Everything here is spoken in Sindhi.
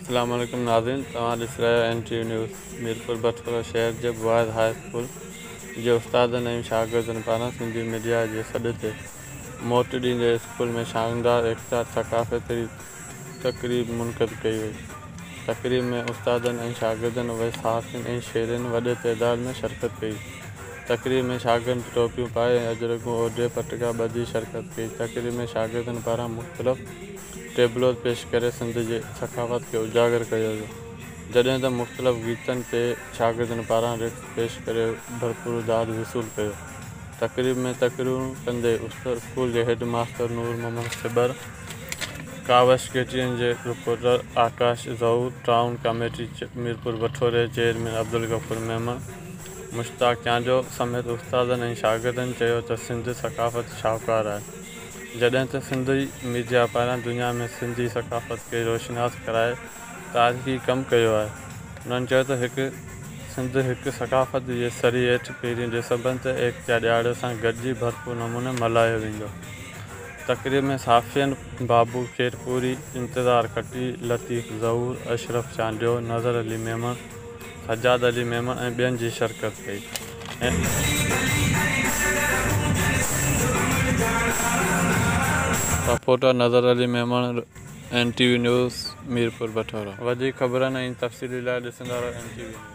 اسلام عليڪم ناظرين توهان ڏسي رهيا آهيو N T V news Mirpur Bathoro شهر جي بوائز هاء اسڪول جي استادن ۽ شاگردن پاران سنڌي ميڊيا جي سڏ تي موٽ ڏيندي اسڪول ۾ شاندار ايڪتا ثقافتي تقريب منعقد ڪئي وئي تقريب ۾ استادن ۽ شاگردن و صحافين ۽ شهرين وڏي تعداد ۾ شرڪت ڪئي تقريب ۾ شاگردن ٽوپيون پائي ۽ اجرڪون اوڍي پٽڪا ٻڌي شرڪت ڪئي تقريب ۾ شاگردن پاران مختلف ٽيبلوز پيش ڪري سنڌ جي ثقافت کي اجاگر ڪيو ويو، جڏهن ته مختلف گيتن تي شاگردن پاران رقص پيش ڪري ڀرپور داد وصول ڪيو. تقريب ۾ تقريرون ڪندي اسڪول جي head master Noor Muhammad Chhibbar, Kawish K T N جي reporter Akash Zahoor, town committee Mirpur Bathoro chairman Abdul Ghafoor Memon, Mushtaq Chandio سميت استادن ۽ شاگردن چيو ته سنڌ ثقافت شاهوڪار آهي. جڏهن ته سنڌي ميڊيا پاران دنيا ۾ سنڌي ثقافت کي روشناس ڪرائي تاريخي ڪم ڪيو آهي. هنن چيو ته هڪ سنڌ هڪ ثقافت جي سري هيٺ پهرين ڊسمبر تي ايڪتا ڏهاڙي سان گڏجي ڀرپور نموني ملهايو ويندو. تقريب ۾ صحافين بابو خيرپوري، انتظار کٽي، لطيف ظهور، اشرف چانڊيو، نظر علي ميمڻ، سجاد علي ميمڻ ۽ ٻين جي شرڪت ڪئي. Reporter Nazar Ali Memon, N T V news, Mirpur Bathoro. وڌيڪ خبرن ۽ تفصيلي لاء ڏسندا رهو اين ٽي وي نيوز.